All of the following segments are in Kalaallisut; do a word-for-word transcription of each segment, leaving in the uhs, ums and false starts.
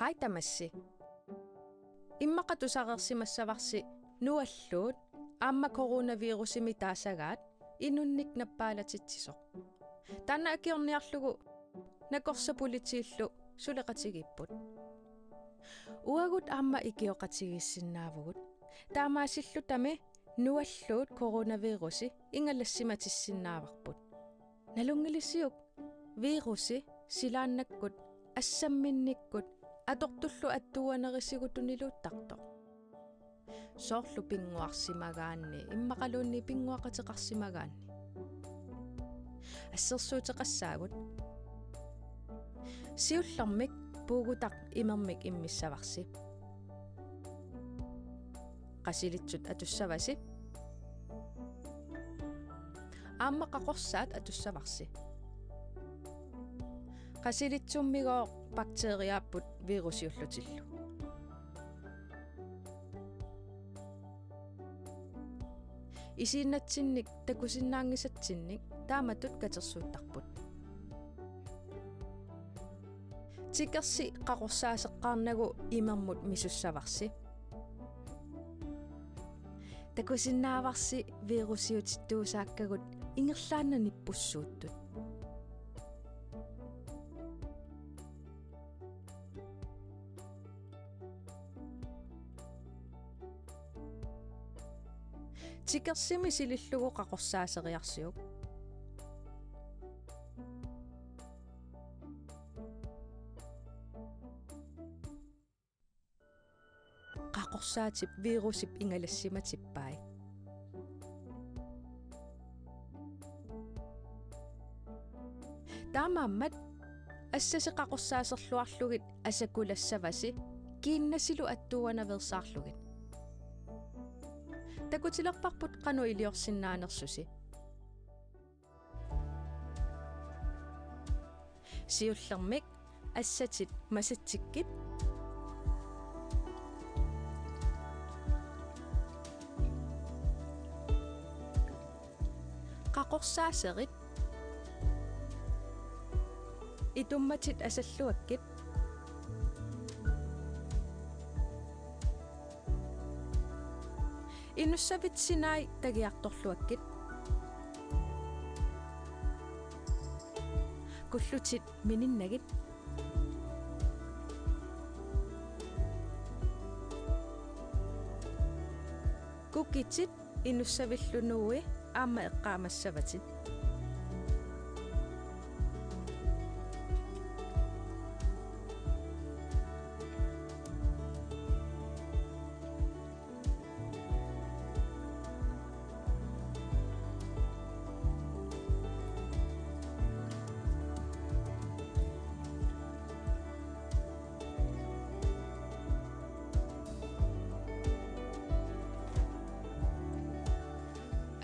Ai tamassi. Immaqa tusareersimassavarsi nualluut aamma coronavirusimik taasagaat inunnik nappaalatsitsisoq. Taanna akiorniarlugu nakorsat politiillu suleqatigiipput. Uagut aamma ikioqatigiissinnaavugut. Taamaasillutami nualluut coronavirusi ingalassimatissinnaavarput. Nalunngilisiuk virusi silaannakkut assamminnikkut atortullu attuuanerisigut tuniluuttartoq? Soorlu pinnguarsimagaanni, immaqaluunniit pinnguaqateqarsimagaanni. Assersuuteqassaagut. Siullermik puugutaq imermik immissavarsi. Qasilitsut atussavasi. Aamma qaqorsaat atussavarsi. Qasilitsummigooq bakteriaapput virusiullutillu. Isiinnatsinnik takusinnaanngisatsinnik taamatut katersuuttarput. Tikersi qaqorsaaseqqaarnagu imermut misussavarsi. Takusinnaavarsi virusiutittuusaakkagut ingerlaannaq nippussuuttut. Tikersimi silillugu qaqorsaaseriarsiuk. Qaqorsaatip virusip ingalassimatippai. Taamaammat assasi qaqorsaaserluarlugit asakulassavasi kiinnasilu attuuanaveersaarlugit. Takutilerparput qanoq iliorsinnaanersusi. Siullermik assatit masatsikkit. Qaqorsaaserit. Itummatit asalluakkit. Inussavit sinai tagiartorluakkit. Kullutit mininnagit. Kukitit inussavillu nuui aamma eqqaamassavatit.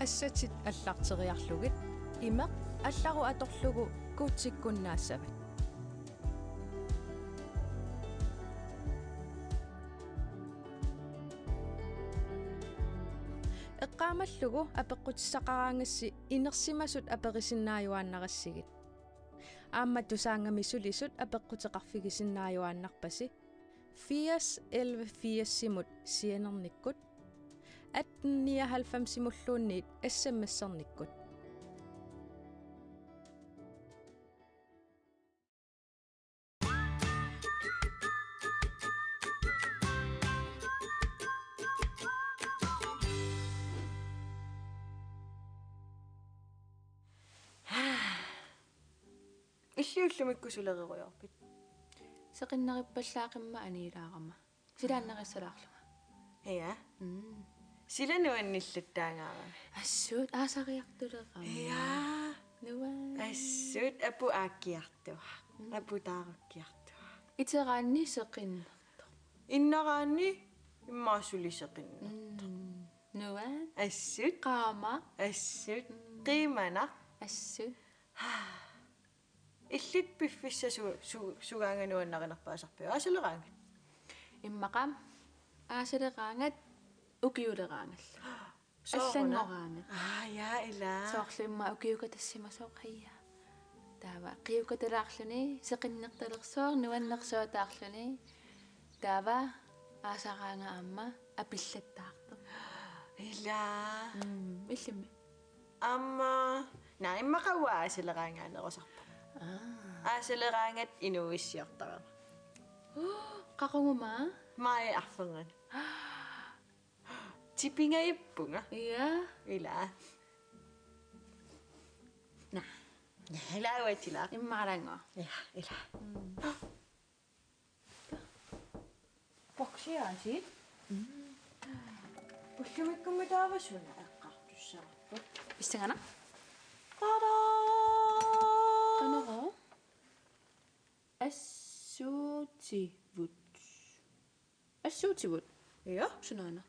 Assatit allarteriarlugit imeq allarut atorlugu kuutsikkunnaassavat. Eqqaamallugu apeqqutissaqaraangassi inersimasut aperisinnaajuaannarassigit. Aamma Tusaannga-mi sulisut apeqquteqarfigisinnaajuaannarpasi. Firs elleve firsimut sianernikkut, atten nioghalvfemsimulluunniit S M S-ernikkut. Illit ullumikkut sulererujoorpit? Seqinnerippallaaqqamma aniilaarama. Silaannarissalaarlunga. Ja. Mm. Sila nuannillattaagaara. Assut aasariartulerama. Ja. Nuan. Assut apu aakkiartuaq. Mm. Apu taarukkiartuaq. Iteraanni seqinnertoq. Innaraanni immaqa suli seqinnertoq. Mm. Nuan. Assut. Qaama. Assut. Mm. Qiimanaq. Assut. Illit piffissaq su-, su-, sugaanga nuannarinerpaasarpiuk? Aasaleraangat? Immaqa aasaleraangat ukiuleraangallu. Sooruna? Allanngoraangat. Aa, ja, ila. Soorlu immaqa ukiukatassimasoq, ja. Taava qiukatalaarluni, seqinnertalersoq, nuannersuataarluni. Taava aasaraanga aamma apillattaartoq. Ila. Mm, illimmi? Aamma, naa, immaqa uanga aasaleraangaanerusarpunga. Aa. Aasaleraangat inuuissiortarama. Qaquguma? Maajip arfernanni. Tipingajappunga. Ja. Ila. Naa. Ja, ila uatila. Immaqa alanngua. Ja, ila. Mm. Boksiaasiit. Mm. Ullumikkummi taava suna eqqartussavarput. Pissanganaq. Tada! Qanoq? Assuutivut. Assuutivut? Ja. Sunaana?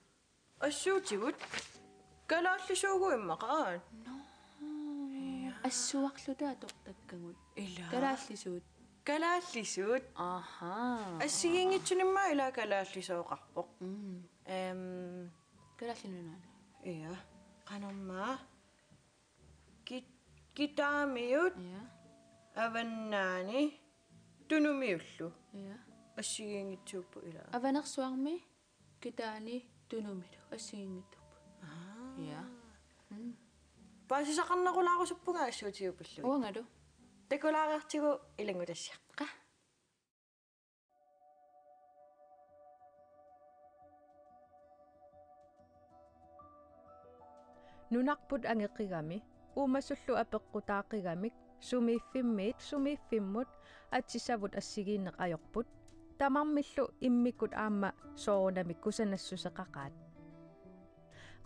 Assuutivut. Kalaallisuugut immaqa. Nå. Ja. Assuarluta atortakkagut. Ila. Kalaallisuut. Kalaallisuut. Aha. Assigiinngitsunimmi ila kalaallisooqarpoq. Mm. Em. Kalaallit Nunaanni. Ja. Qanormaa. Ki-, Kitaamiut. Ja. Avannaani. Tunumiullu. Ja. Assigiinngitsuupput ila. Avanersuarmi. Kitaani Tunumilu assigiinngitsuupput. Aa. Ja. Mm. Paasisaqarnerulaarusuppunga assuutigut pillugit. Uangalu. Takulaariartigu ilanngutassiaq. Qaa. Nunarput angeqigami, uumasullu apeqqutaaqigamik, sumiiffimmiit sumiiffimmut atisavut assigiinneq ajorput, tamarmillu immikkut aamma soorunami kusanassuseqaqaat.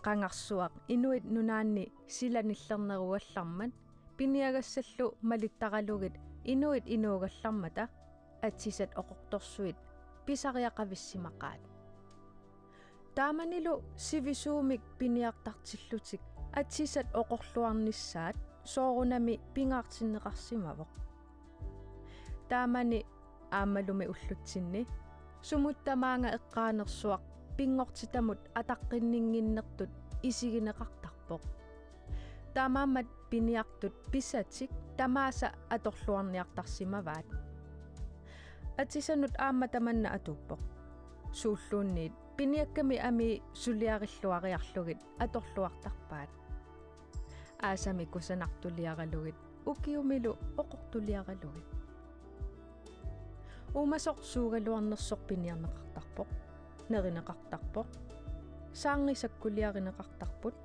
Qangarsuaq Inuit Nunaanni sila nillernerugallarmat, piniagassallu malittaralugit inuit inuugallarmata, atisat oqortorsuit pisariaqavissimaqaat. Taamanilu sivisuumik piniartartillutik atisat oqorluarnissaat soorunami pingaartinneqarsimavoq. Taamani aammalumi ullutsinni sumut tamaanga eqqaanersuaq pinngortitamut ataqqinninnginnertut isigineqartarpoq. Taamaammat piniartut pisatik tamaasa atorluarniartarsimavaat. Atisanut aamma tamanna atuuppoq. Suulluunniit piniakkami amii suliarilluariarlugit atorluartarpaat. Aasami kusanartuliaralugit, ukiumilu oqortuliaralugit. Uumasoq suugaluarnersoq piniarneqartarpoq, nerineqartarpoq, saarngi sakkuliarineqartarput,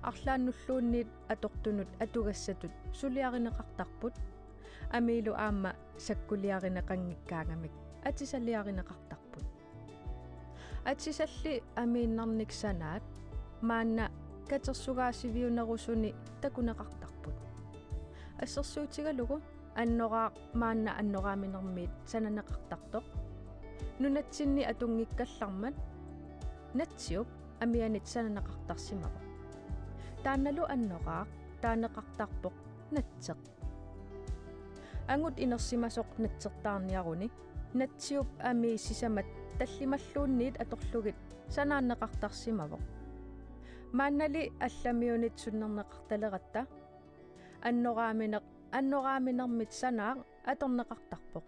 arlaannulluunniit atortunut atugassatut suliarineqartarput, amiilu aamma sakkuliarineqanngikkaangamik atisaliarineqartarput. Atisalli amiinnarnik sanaat maanna katersugaasiviunerusuni takuneqartarput. Assersuutigalugu Annoraaq maanna annoraaminermiit sananeqartartoq. Nunatsinni atunngikkallarmat Natsiup amianit sananeqartarsimavoq. Taannalu Annoraaq taaneqartarpoq Natseq. Angut inersimasoq natsertaarniaruni Natsiup amii sisamat tallimalluunniit atorlugit sanaanneqartarsimavoq. Maannali allamiunit sunnerneqartaleratta annoraamineq, annoraaminermit sanaaq atorneqartarpoq.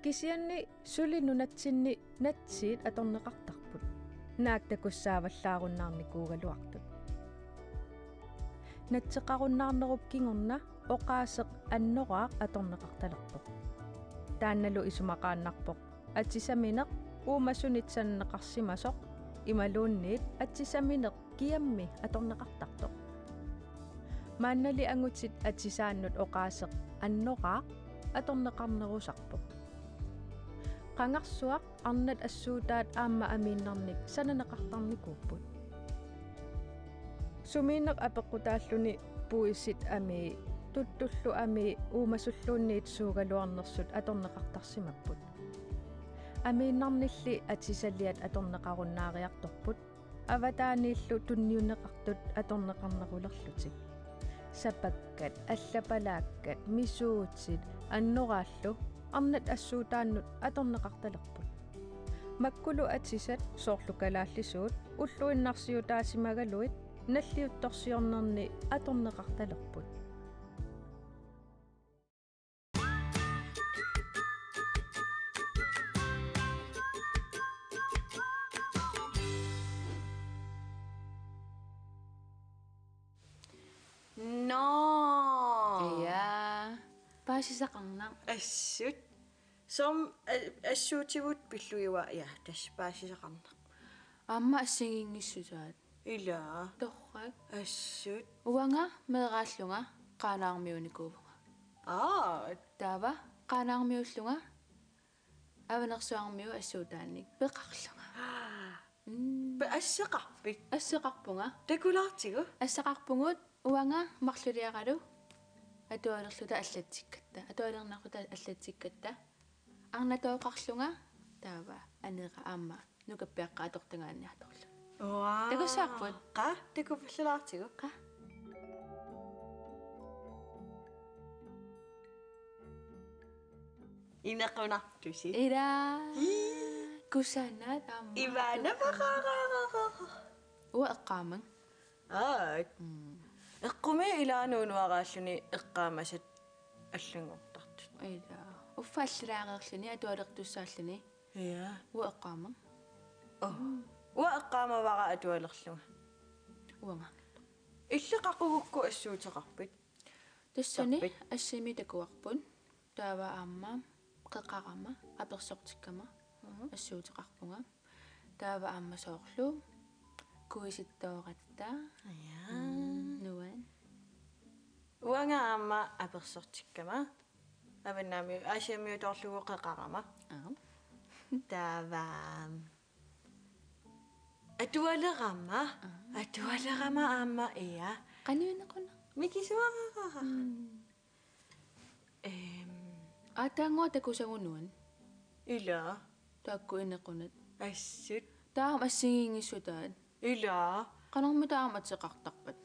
Kisianni suli nunatsinni natsiit atorneqartarput, naak takussaavallaarunnaarnikuugaluartut. Natseqarunnaarnerup kingorna oqaaseq Annoraaq atorneqartalerpoq. Taannalu isumaqaannarpoq atisamineq uumasunit sananeqarsimasoq imaluunniit atisamineq kiammi atorneqartartoq. Maannali angutit atisaannut oqaaseq Annoraaq atorneqarnerusarpoq. Qangarsuaq arnat assuutaat aamma amiinnarnik sananeqartarnikuupput. Sumiinneq apeqqutaalluni puisit amii, tuttullu amii uumasulluunniit suugaluarnersut atorneqartarsimapput. Amiinnarnilli atisaliat atorneqarunnaariartorput, avataaniillu tunniunneqartut atorneqarnerulerlutik. Sapakkat, allapalaakkat, misuutit, annoraallu arnat assuutaannut atorneqartalerput. Makkulu atisat soorlu kalaallisuut ulluinnarsiutaasimagaluit nalliuttorsiornerni atorneqartalerput. Paasisaqarnaq. Assut. Som a-, assuutigut pillugivaa, ja, tassa paasisaqarnaq. Aamma assigiinngissutaat. Ilaa. Torrak. Assut. Uanga meeraallunga Qaanaarmiunikuuvunga. Aa. Taava Qaanaarmiullunga Avanersuarmiut assuutaannik peqarlunga. Mm. Pe-, asseqarpit? Asseqarpunga. Takulaartigu? Asseqarpugut uanga marluliaralu atualerluta allatsikkatta. Atualernerluta allatsikkatta. Arnatooqarlunga taava anera aamma nukappiaqqat atortagaanni atorlunga. Uaa. Takussavarput? Qaa, takupallaalaartigu. Qaa. Inequnartusi. Ilaa. Ii. Kusanaq aamma. Ivaana vaqararara. Uanga eqqaamanga. Aa. Mm. Eqqumiit ilaanni unuaraalluni eqqaamasat allanngortartut. Ilaa. Uffa allilaareerluni atualertussaalluni. Ja. Uanga eqqaamanga. Oh. Uanga eqqaamavara atualerlunga. Uanga. Illit qaqugukku assuuteqarpit? Tassani. Tarpit. Assimi takuarput. Taava aamma qeqarama, apersortikkama. Mhm. Assuuteqarpunga. Taava aamma soorlu kuisittooratta. Ja. Mm, nuan. Uanga aamma apersortikkama. Avannaami Aasianniutoorlugu qeqarama. Aap. Taava atualerama. Aap. Atualerama aamma, ja. Qanoq inequnaq? Mikisuararara. Mm. Ehm. Aataannguaq takusagut nuann'. Ilaa. Taakku inequnat. Assut. Taava assigiinngissutaat. Ilaa. Qanormita aamma ateqartarpat?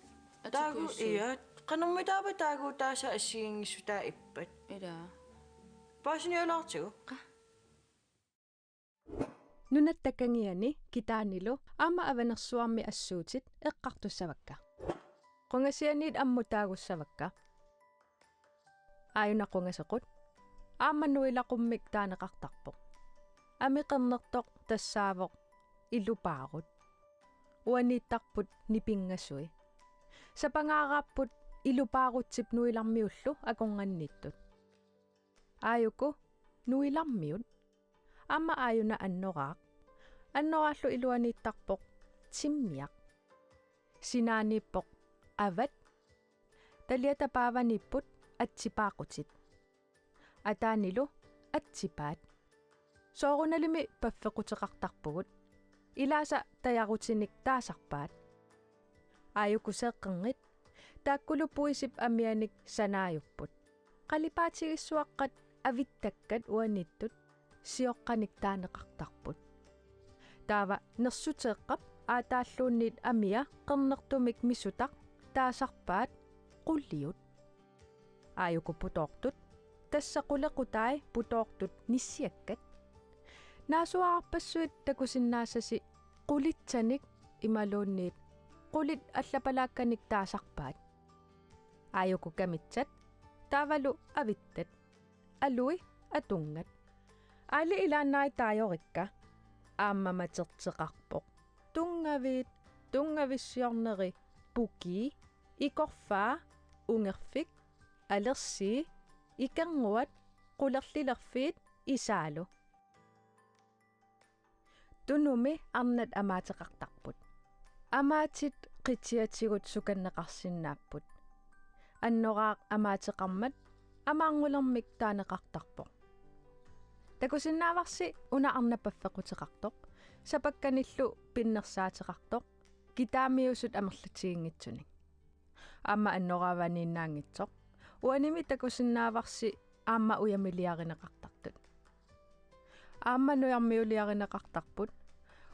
Taagu, atikuissu. Ja. Qanormitaava taaguutaasa assigiinngissutaat ippat? Ilaa. Paasinialaartigu? Qaa. Nunatta Kangiani Kitaanilu aamma Avanersuarmi assuutit eqqartussavakka. Qungasianiit ammut taagussavakka. Aajuna qungasequt aamma nuilaqummik taaneqartarpoq. Ami qernertoq tassaavoq Ilupaarut. Uaniittarput Nipingasui. Sapangaaraapput Ilupaarutsip nuilarmiullu akornanniittut. Aajuku nuilarmiut. Aamma aajuna Annoraaq. Annoraallu iluaniittarpoq Timmiaq. Sinaaniippoq Avat. Taliata Paavaniipput Atsipaaqutit. Ataanilu Atsipaat. Soorunalimi paffequteqartarpugut. Ilaasa tajarutinik taasarpaat. Aajuku seeqqernit. Taakkulu puisip amianik sanaajupput. Qalipaatigissuaqqat avittakkat uaniittut sioqqanik taaneqartarput. Taava nersuteeqqap aataalluunniit amia qernertumik misutaq taasarpaat quliut. Aajuku putoortut, tassa qulequtai putoortut nissiakkat. Naasuararpassuit takusinnaassasi qulitsanik imaluunniit qulit allapalaakkanik taasarpaat. Aajuku kamitsat, taavalu avittat. Alui atunngat. Aali ilaannai taajorikka aamma materteqarpoq. Tunngaviit, tunngavissiorneri, pukii, ikorfaa, ungerfik, alersii, ikernguat, qulerlilerfiit, isaalu. Tunumi arnat amaateqartarput. Amaatit qitiatigut sukanneqarsinnaapput. Annoraaq amaateqarmat amaanngulermik taaneqartarpoq. Takusinnaavarsi una arnaq paffequteqartoq, sapakkanillu pinnersaateqartoq, kitaamiusut amerlatiginngitsunik. Aamma Annoraavaniinnaanngitsoq. Uanimi takusinnaavarsi aamma ujamiliarineqartartut. Aamma nujarmiuliarineqartarput.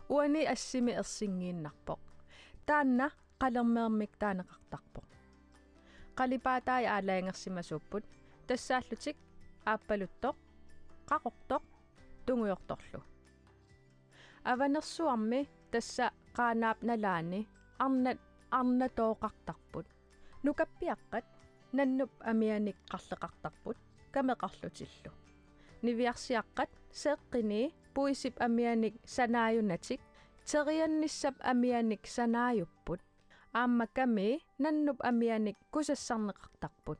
Uani assimi ersinngiinnarpoq. Taanna qalermeermik taaneqartarpoq. Qalipaatai aalajangersimasuupput. Tassaallutik aappaluttoq, qaqortoq, tungujortorlu. Avanersuarmi tassa Qaanaap nalaani arnat arnatooqartarput. Nukappiaqqat nannup amianik qarleqartarput kameqarlutillu. Niviarsiaqqat seeqqinii puisip amianik sanaajunatik teriannissap amianik sanaajupput. Aamma kamii nannup amianik kusassarneqartarput.